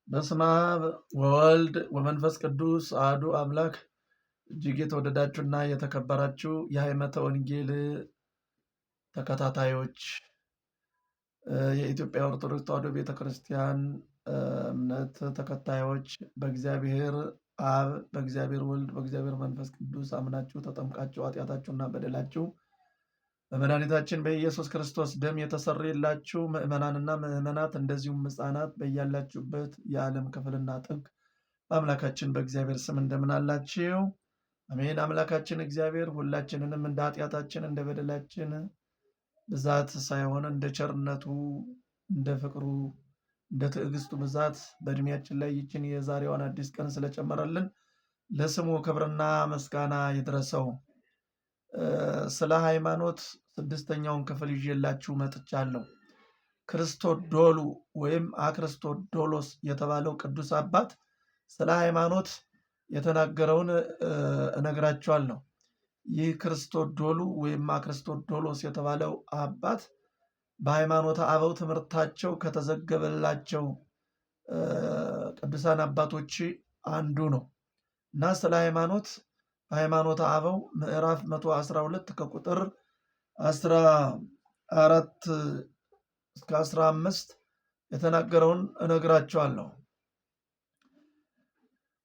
በስመ አብ ወወልድ ወመንፈስ ቅዱስ አሐዱ አምላክ። እጅግ የተወደዳችሁና የተከበራችሁ የሃይመተ ወንጌል ተከታታዮች፣ የኢትዮጵያ ኦርቶዶክስ ተዋሕዶ ቤተ ክርስቲያን እምነት ተከታዮች፣ በእግዚአብሔር አብ፣ በእግዚአብሔር ወልድ፣ በእግዚአብሔር መንፈስ ቅዱስ አምናችሁ ተጠምቃችሁ ኃጢአታችሁና በደላችሁ በመድኃኒታችን በኢየሱስ ክርስቶስ ደም የተሰረየላችሁ ምዕመናንና ምዕመናት፣ እንደዚሁም ሕፃናት፣ በያላችሁበት የዓለም ክፍልና ጥግ በአምላካችን በእግዚአብሔር ስም እንደምን አላችሁ? አሜን። አምላካችን እግዚአብሔር ሁላችንንም እንደ ኃጢአታችን እንደ በደላችን ብዛት ሳይሆን እንደ ቸርነቱ፣ እንደ ፍቅሩ፣ እንደ ትዕግስቱ ብዛት በእድሜያችን ላይ ይችን የዛሬዋን አዲስ ቀን ስለጨመረልን ለስሙ ክብርና ምስጋና ይድረሰው። ስለ ሃይማኖት ስድስተኛውን ክፍል ይዤላችሁ መጥቻለሁ። ክርስቶዶሉ ወይም አክርስቶዶሎስ የተባለው ቅዱስ አባት ስለ ሃይማኖት የተናገረውን እነግራችኋለሁ። ይህ ክርስቶዶሉ ወይም አክርስቶዶሎስ የተባለው አባት በሃይማኖተ አበው ትምህርታቸው ከተዘገበላቸው ቅዱሳን አባቶች አንዱ ነው እና ስለ ሃይማኖት በሃይማኖተ አበው ምዕራፍ 112 ከቁጥር 14 እስከ 15 የተናገረውን እነግራቸዋለሁ።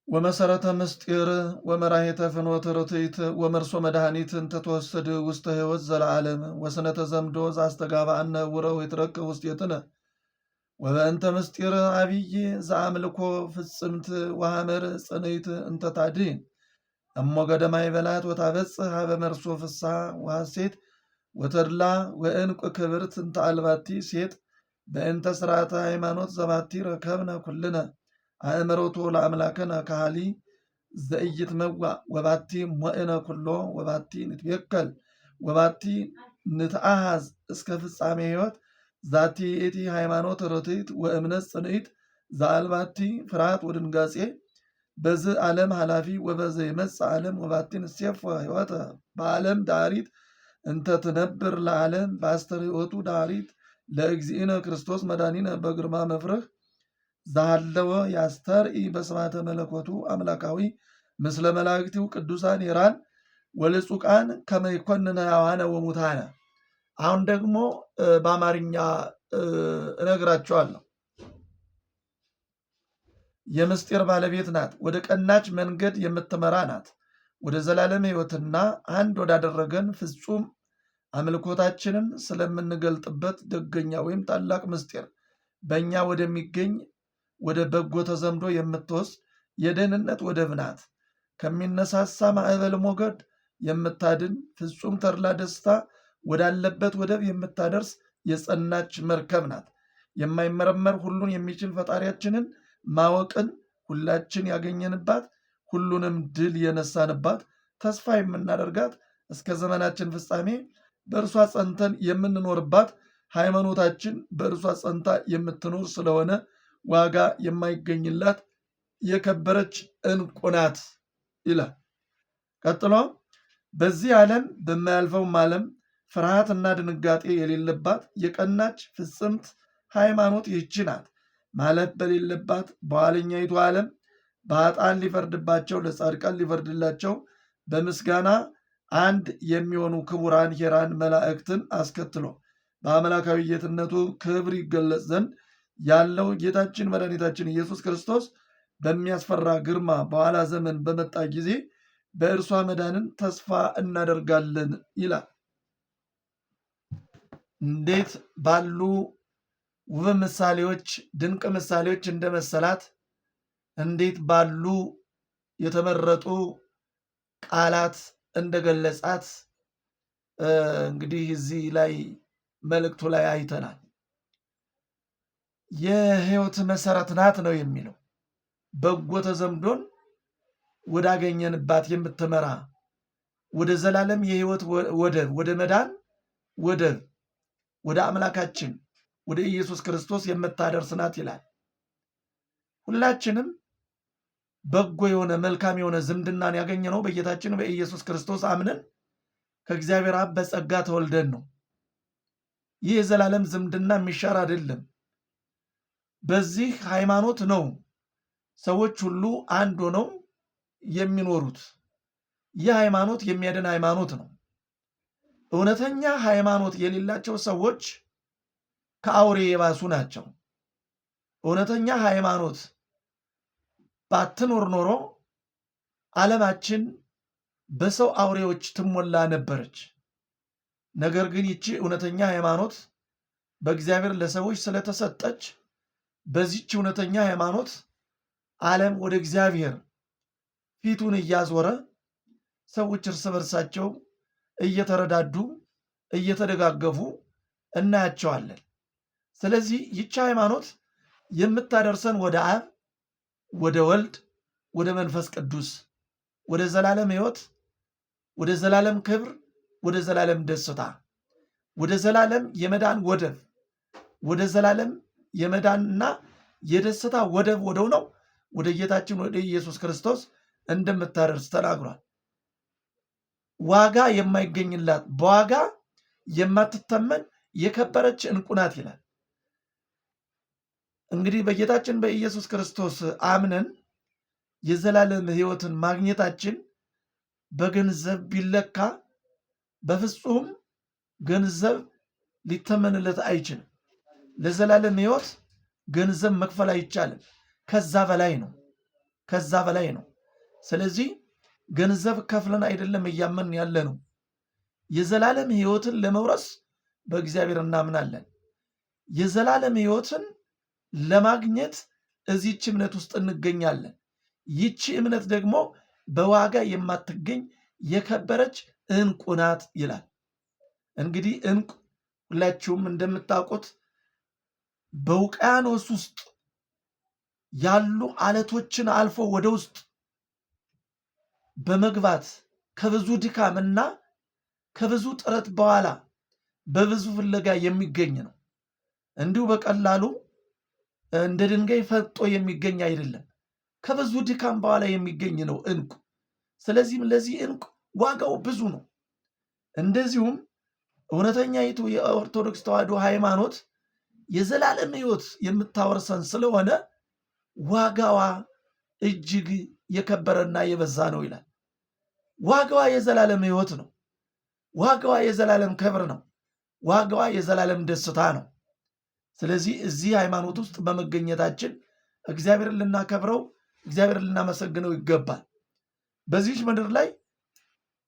ወመሰረተ ምስጢር ወመራሄተ ፍኖተ ርትዕት ወመርሶ መድኃኒት እንተ ተወሰድ ውስተ ሕይወት ዘለዓለም ወስነ ተዘምዶ ዘአስተጋባአነ ውረው ይትረክብ ውስቴትነ ወበእንተ ምስጢር አብይ ዘአምልኮ ፍጽምት ወሐመር ጽንዕት እንተ ታድኅን እሞ ገደማ ይበላት ወታበጽሕ ሀበ መርሶ ፍስሐ ወሐሴት ወተድላ ወእንቁ ክብርት እንተ አልባቲ ሴጥ በእንተ ስርዓተ ሃይማኖት ዘባቲ ረከብነ ኩልነ አእምሮቱ ለአምላክነ ካህሊ ዘኢይትመዋእ ወባቲ ሞእነ ኩሎ ወባቲ ንትቤከል ወባቲ ንትአሃዝ እስከ ፍጻሜ ሕይወት ዛቲ ይእቲ ሃይማኖት ርትዕት ወእምነት ጽንዕት ዘአልባቲ ፍርሃት ወድንጋጼ በዝ ዓለም ኃላፊ ወበዘ ይመጽእ ዓለም ወባቲ ንሴፎ ሕይወተ በዓለም ዳሪት እንተ ትነብር ለዓለም በአስተርእዮቱ ዳሪት ለእግዚእነ ክርስቶስ መድኃኒነ በግርማ መፍርህ ዛሃለወ ያስተርኢ በስብሐተ መለኮቱ አምላካዊ ምስለ መላእክቲው ቅዱሳን ይራን ወልጹቃን ከመ ይኮንነ ሕያዋነ ወሙታነ። አሁን ደግሞ በአማርኛ እነግራቸዋለሁ። የምስጢር ባለቤት ናት። ወደ ቀናች መንገድ የምትመራ ናት። ወደ ዘላለም ሕይወትና አንድ ወዳደረገን ፍጹም አምልኮታችንን ስለምንገልጥበት ደገኛ ወይም ታላቅ ምስጢር በእኛ ወደሚገኝ ወደ በጎ ተዘምዶ የምትወስድ የደህንነት ወደብ ናት። ከሚነሳሳ ማዕበል ሞገድ የምታድን፣ ፍጹም ተድላ ደስታ ወዳለበት ወደብ የምታደርስ የጸናች መርከብ ናት። የማይመረመር ሁሉን የሚችል ፈጣሪያችንን ማወቅን ሁላችን ያገኘንባት፣ ሁሉንም ድል የነሳንባት፣ ተስፋ የምናደርጋት፣ እስከ ዘመናችን ፍጻሜ በእርሷ ጸንተን የምንኖርባት፣ ሃይማኖታችን በእርሷ ጸንታ የምትኖር ስለሆነ ዋጋ የማይገኝላት የከበረች ዕንቁ ናት ይላል። ቀጥሎ በዚህ ዓለም በማያልፈውም ዓለም ፍርሃትና ድንጋጤ የሌለባት የቀናች ፍጽምት ሃይማኖት ይህች ናት። ማለፍ በሌለባት በኋለኛይቱ ዓለም በኃጥአን ሊፈርድባቸው ለጻድቃን ሊፈርድላቸው በምስጋና አንድ የሚሆኑ ክቡራን ሄራን መላእክትን አስከትሎ በአምላካዊ ጌትነቱ ክብር ይገለጽ ዘንድ ያለው ጌታችን መድኃኒታችን ኢየሱስ ክርስቶስ በሚያስፈራ ግርማ በኋላ ዘመን በመጣ ጊዜ በእርሷ መዳንን ተስፋ እናደርጋለን ይላል። እንዴት ባሉ ውብ ምሳሌዎች፣ ድንቅ ምሳሌዎች እንደመሰላት፣ እንዴት ባሉ የተመረጡ ቃላት እንደገለጻት እንግዲህ እዚህ ላይ መልእክቱ ላይ አይተናል። የሕይወት መሰረት ናት ነው የሚለው። በጎ ተዘምዶን ወዳገኘንባት የምትመራ፣ ወደ ዘላለም የሕይወት ወደብ፣ ወደ መዳን ወደብ፣ ወደ አምላካችን ወደ ኢየሱስ ክርስቶስ የምታደርስ ናት ይላል። ሁላችንም በጎ የሆነ መልካም የሆነ ዝምድናን ያገኘነው በጌታችን በኢየሱስ ክርስቶስ አምነን ከእግዚአብሔር አብ በጸጋ ተወልደን ነው። ይህ የዘላለም ዝምድና የሚሻር አይደለም። በዚህ ሃይማኖት ነው ሰዎች ሁሉ አንድ ሆነው የሚኖሩት። ይህ ሃይማኖት የሚያድን ሃይማኖት ነው። እውነተኛ ሃይማኖት የሌላቸው ሰዎች ከአውሬ የባሱ ናቸው። እውነተኛ ሃይማኖት ባትኖር ኖሮ ዓለማችን በሰው አውሬዎች ትሞላ ነበረች። ነገር ግን ይቺ እውነተኛ ሃይማኖት በእግዚአብሔር ለሰዎች ስለተሰጠች በዚች እውነተኛ ሃይማኖት ዓለም ወደ እግዚአብሔር ፊቱን እያዞረ ሰዎች እርስ በርሳቸው እየተረዳዱ እየተደጋገፉ እናያቸዋለን። ስለዚህ ይቺ ሃይማኖት የምታደርሰን ወደ አብ፣ ወደ ወልድ፣ ወደ መንፈስ ቅዱስ፣ ወደ ዘላለም ሕይወት፣ ወደ ዘላለም ክብር፣ ወደ ዘላለም ደስታ፣ ወደ ዘላለም የመዳን ወደብ፣ ወደ ዘላለም የመዳንና የደስታ ወደብ ወደው ነው ወደ ጌታችን ወደ ኢየሱስ ክርስቶስ እንደምታደርስ ተናግሯል። ዋጋ የማይገኝላት በዋጋ የማትተመን የከበረች ዕንቁ ናት ይላል። እንግዲህ በጌታችን በኢየሱስ ክርስቶስ አምነን የዘላለም ሕይወትን ማግኘታችን በገንዘብ ቢለካ በፍጹም ገንዘብ ሊተመንለት አይችልም። ለዘላለም ሕይወት ገንዘብ መክፈል አይቻልም። ከዛ በላይ ነው። ከዛ በላይ ነው። ስለዚህ ገንዘብ ከፍለን አይደለም እያመን ያለ ነው። የዘላለም ሕይወትን ለመውረስ በእግዚአብሔር እናምናለን። የዘላለም ሕይወትን ለማግኘት እዚች እምነት ውስጥ እንገኛለን። ይቺ እምነት ደግሞ በዋጋ የማትገኝ የከበረች ዕንቁ ናት ይላል። እንግዲህ ዕንቁ ሁላችሁም እንደምታውቁት በውቅያኖስ ውስጥ ያሉ አለቶችን አልፎ ወደ ውስጥ በመግባት ከብዙ ድካምና ከብዙ ጥረት በኋላ በብዙ ፍለጋ የሚገኝ ነው። እንዲሁ በቀላሉ እንደ ድንጋይ ፈጦ የሚገኝ አይደለም። ከብዙ ድካም በኋላ የሚገኝ ነው ዕንቁ። ስለዚህም ለዚህ ዕንቁ ዋጋው ብዙ ነው። እንደዚሁም እውነተኛይቱ የኦርቶዶክስ ተዋሕዶ ሃይማኖት የዘላለም ሕይወት የምታወርሰን ስለሆነ ዋጋዋ እጅግ የከበረና የበዛ ነው ይላል። ዋጋዋ የዘላለም ሕይወት ነው። ዋጋዋ የዘላለም ክብር ነው። ዋጋዋ የዘላለም ደስታ ነው። ስለዚህ እዚህ ሃይማኖት ውስጥ በመገኘታችን እግዚአብሔርን ልናከብረው፣ እግዚአብሔርን ልናመሰግነው ይገባል። በዚህች ምድር ላይ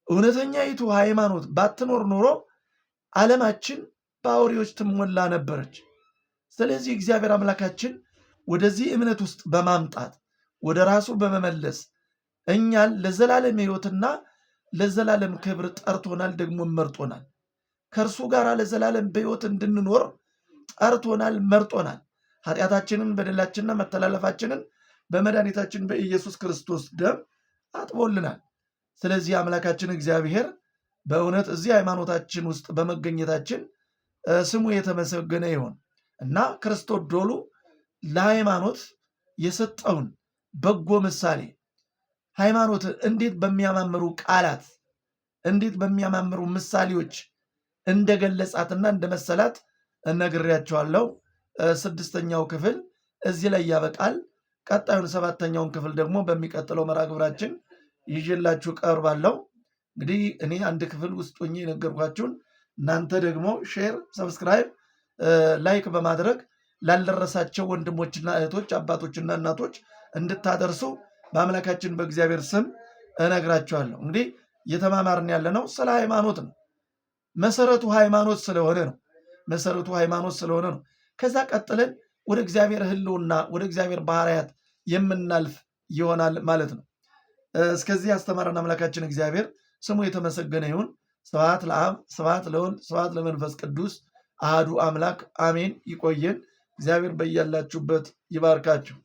እውነተኛይቱ ሃይማኖት ባትኖር ኖሮ ዓለማችን በአውሬዎች ትሞላ ነበረች። ስለዚህ እግዚአብሔር አምላካችን ወደዚህ እምነት ውስጥ በማምጣት ወደ ራሱ በመመለስ እኛን ለዘላለም ሕይወትና ለዘላለም ክብር ጠርቶናል፣ ደግሞ መርጦናል። ከእርሱ ጋር ለዘላለም በሕይወት እንድንኖር ጠርቶናል፣ መርጦናል። ኃጢአታችንን በደላችንና መተላለፋችንን በመድኃኒታችን በኢየሱስ ክርስቶስ ደም አጥቦልናል። ስለዚህ አምላካችን እግዚአብሔር በእውነት እዚህ ሃይማኖታችን ውስጥ በመገኘታችን ስሙ የተመሰገነ ይሁን እና ክርስቶዶሉ ለሃይማኖት የሰጠውን በጎ ምሳሌ ሃይማኖትን እንዴት በሚያማምሩ ቃላት እንዴት በሚያማምሩ ምሳሌዎች እንደገለጻትና እንደመሰላት እነግሬያቸዋለሁ። ስድስተኛው ክፍል እዚህ ላይ ያበቃል። ቀጣዩን ሰባተኛውን ክፍል ደግሞ በሚቀጥለው መርሃ ግብራችን ይዤላችሁ ቀርባለሁ። እንግዲህ እኔ አንድ ክፍል ውስጥ ሆኜ የነገርኳችሁን እናንተ ደግሞ share፣ subscribe፣ like በማድረግ ላልደረሳቸው ወንድሞችና እህቶች አባቶችና እናቶች እንድታደርሱ በአምላካችን በእግዚአብሔር ስም እነግራችኋለሁ። እንግዲህ እየተማማርን ያለነው ስለ ሃይማኖት ነው። መሰረቱ ሃይማኖት ስለሆነ ነው። መሰረቱ ሃይማኖት ስለሆነ ነው። ከዛ ቀጥለን ወደ እግዚአብሔር ሕልውና ወደ እግዚአብሔር ባህርያት የምናልፍ ይሆናል ማለት ነው። እስከዚህ ያስተማረን አምላካችን እግዚአብሔር ስሙ የተመሰገነ ይሁን። ስብሐት ለአብ፣ ስብሐት ለወልድ፣ ስብሐት ለመንፈስ ቅዱስ አህዱ አምላክ አሜን። ይቆየን። እግዚአብሔር በያላችሁበት ይባርካችሁ።